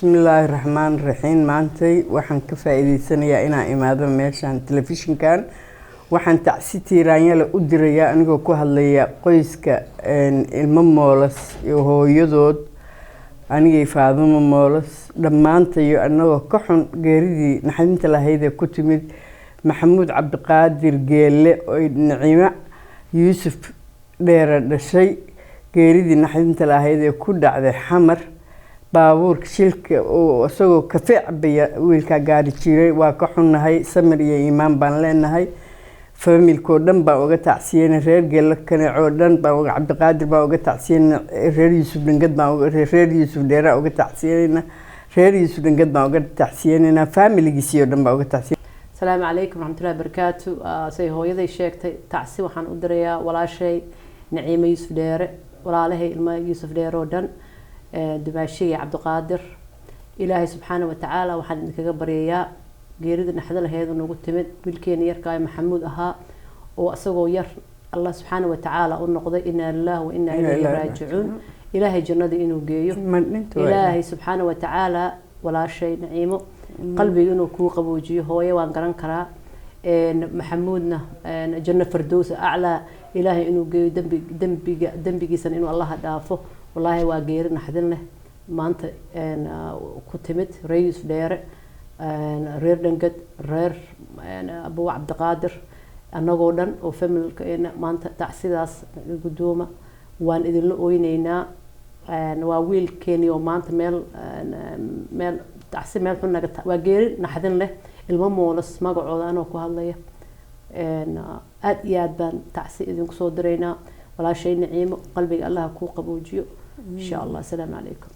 Bismillaahi raxmaan raxiim. Maantay waxaan ka faa'iideysanayaa inaan imaado meeshan telefishinkan. Waxaan tacsi tiiraanyale u dirayaa, anigoo ku hadlaya qoyska ilmo Moolas iyo hooyadood, anigay Faadumo Moolas, dhammaantayo anagoo ka xun geeridii naxdinta lahayd ee ku timid Maxamuud Cabdiqaadir Geelle oo Naciimo Yuusuf Dheere dhashay, geeridii naxdinta lahayd ee ku dhacday Xamar, baabuurka shilka oo isagoo kafee cabaya wiilkaa gaari jiray. Waa ka xunnahay, samir iyo iimaan baan leenahay. Familkoo dhan baan uga tacsiyeyna, reer Geelle Kaneecoo dhan baan uga, Cabdiqaadir baan uga tacsiyeyna, reer Yuusuf Dhangad baan, reer Yuusuf Dheeraa uga tacsiyeynayna, reer Yuusuf Dhangad baan uga tacsiyeynayna, faamiligiisii oo dhan baan uga tacsiye. Asalaamu calaykum waraxmatullahi barakaatu. Say hooyaday sheegtay, tacsi waxaan u dirayaa walaashay Naciimo Yuusuf Dheere, walaalahay ilmo Yuusuf Dheere oo dhan, dumaashigay Cabdiqaadir. Ilaahay subxaana watacaala waxaan idinkaga baryayaa geerida naxdo laheedu nagu timid wiilkeena yarkaa Maxamuud ahaa oo isagoo yar Allah subxaana watacaala u noqday. Inaa lillahi wa inaa ilayhi raajicuun. Ilaahay jannada inuu geeyo. Ilaahay subxaana watacaala walaashay Naciimo qalbiga inuu kuu qaboojiyo, hooye, waan garan karaa. Maxamuudna janno fardows aclaa Ilaahay inuu geeyo, dembi dembiga dembigiisana inuu Allaha dhaafo. Wallaahi waa geeri naxdin leh maanta ku timid reer Yuusuf Dheere, reer Dhangad, reer Abu Cabdiqaadir, annagoo dhan oo familkeena maanta tacsidaas guddooma. Waan idinla oyneynaa. Waa wiilkeeni oo maanta meel tacsi meel xun naga, waa geeri naxdin leh. Ilmo Moolas magacooda anoo ku hadlaya, aada iyo aad baan tacsi idinku soo diraynaa. Walaashay Naciimo, qalbiga Allaha kuu qaboojiyo, insha Allah. Asalaamu calaykum.